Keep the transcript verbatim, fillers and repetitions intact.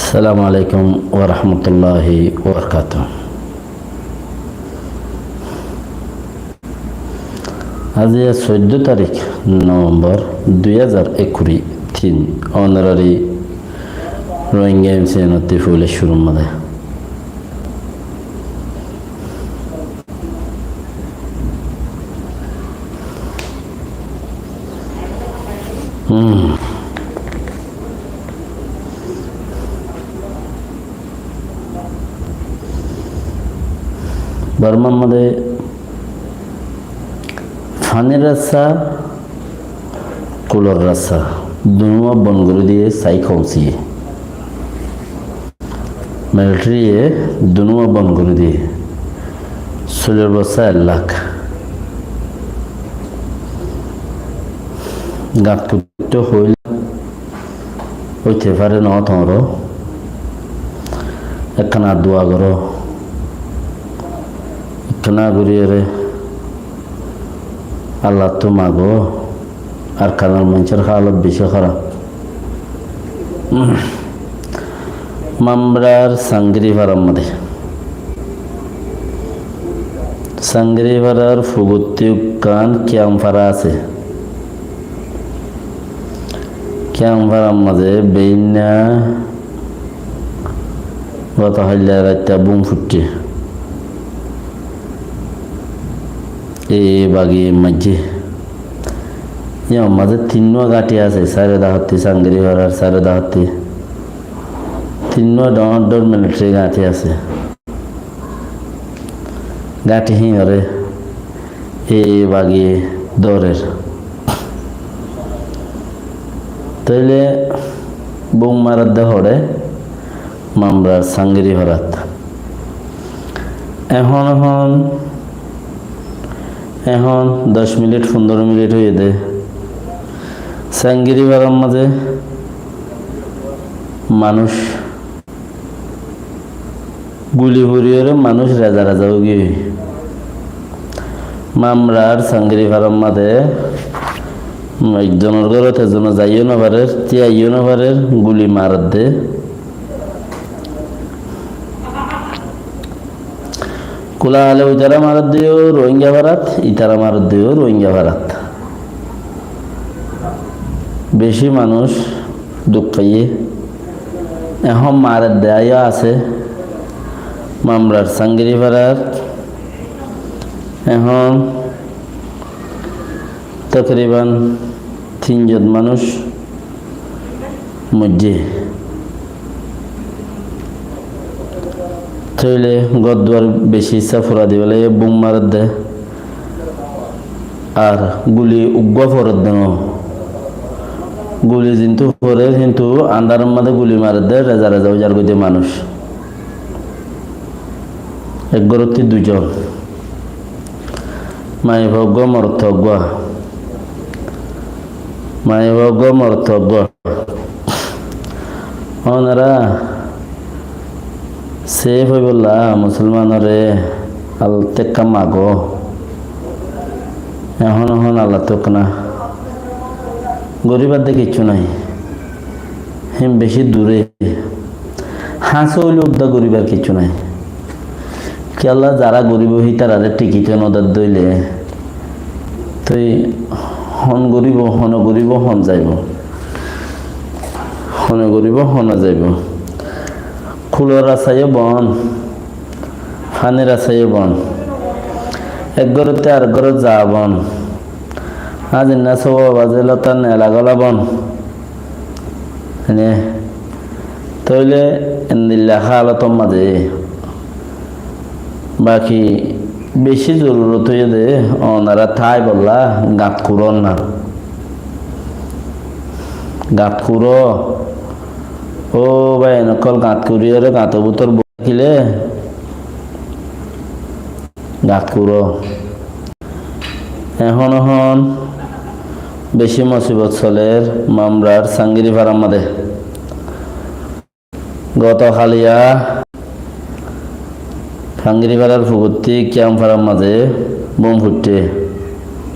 Assalamu alaikum warahmatulláhi wabarakátuhu. Aijja soiddó tarík Novembor dui házar ekkuri tin, ónorari Rohingya M C N ottú foila cúrur mazé. Hmm. Bormar mazé fanir rasta, kulor rasta, dunúwa bon gorí diyé, sai kousiye. Militariye dunúwa bon gorí diyé. Soilor bostá ek lak. Gaat kuttó hoilé óite fare noó tuáñró. Ekkána dua goró. Ekkána goríyore Allattú mago. Arkanor maincór hálot beci hóraf. Mamrar Sangiri farar mazé. Sangiri farar fuguttí ekkán kiyam fara asé. Kiyam farar mazé beinna goto hailla raitta bum fuittí. E bagi maijjé. Yían mazé tinnúa gáñthi asé, sairó dahottí, Sangiri farar sairó dahottí. Tinnúa dhoóñr dhoóñr militari gáñthi asé. Gáñthi híinoré e bagi dórer. Tóile bum maredde hoçé Mamrar Sangiri farat. Ehón, ehón, ehón doc minit, fundoro minit óiye dé. Sangiri farar mazé manúic guli foriyóre manúic reza reza óigiyoi. Mamrar Sangiri farar mazé ekzonor górot ekzone zaiyó nofarer, tíaiyó nofarer, guli maredde. Kula hale uitará maredde yó Rohingya farat, itará maredde yó Rohingya farat. Beci manúic duk faiyé. Ehón maredde aiyó asé Mamrar Sangiri farat. Ehón tokriban tin zon manúic moijjé. Tóile gór duar beci issá fura dibálla bum maredde. Ar guli uggúa foredde noó. Guli zintú forer, híntu andáror mazé guli maredde, reza reza óizar goidde manúic. Ek górottí dui zon. Maiyafua uggúa, morotfua uggúa. Maiyafua uggúa, morotfua uggúa. Ónora sef óibolla musolmanoré al tekka mago. Ehón ehón Allattú ekkána. Goríbar de kiccú nái. Hín beci duré. Háñsa óile uddá goríbar kiccú nái. Kiyólla zará goríbo hítararé thikito nodér dóile, toi hon goríbo, hone goríbo, hon zaibo? Hone goríbo, hone zaibo? Kulor rasta yó bon, fanir rasta yó bon. Ek górottí arek górot za bon. Azinna sóba bazé lota nela gola bon. Ene, tóile endilla hálotor mazé baki beci zorurot óiye dé, onora táibolla gat kuró na. Gat kuró. Ó bái, en ókkol gat kuriyóre gator bútore boi tákile gat kuró. Ehón ehón beci musibot soler Mamrar Sangiri farar mazé. Goto haliya Sangiri farar fuguttí Kiyam farar mazé bum fuitte.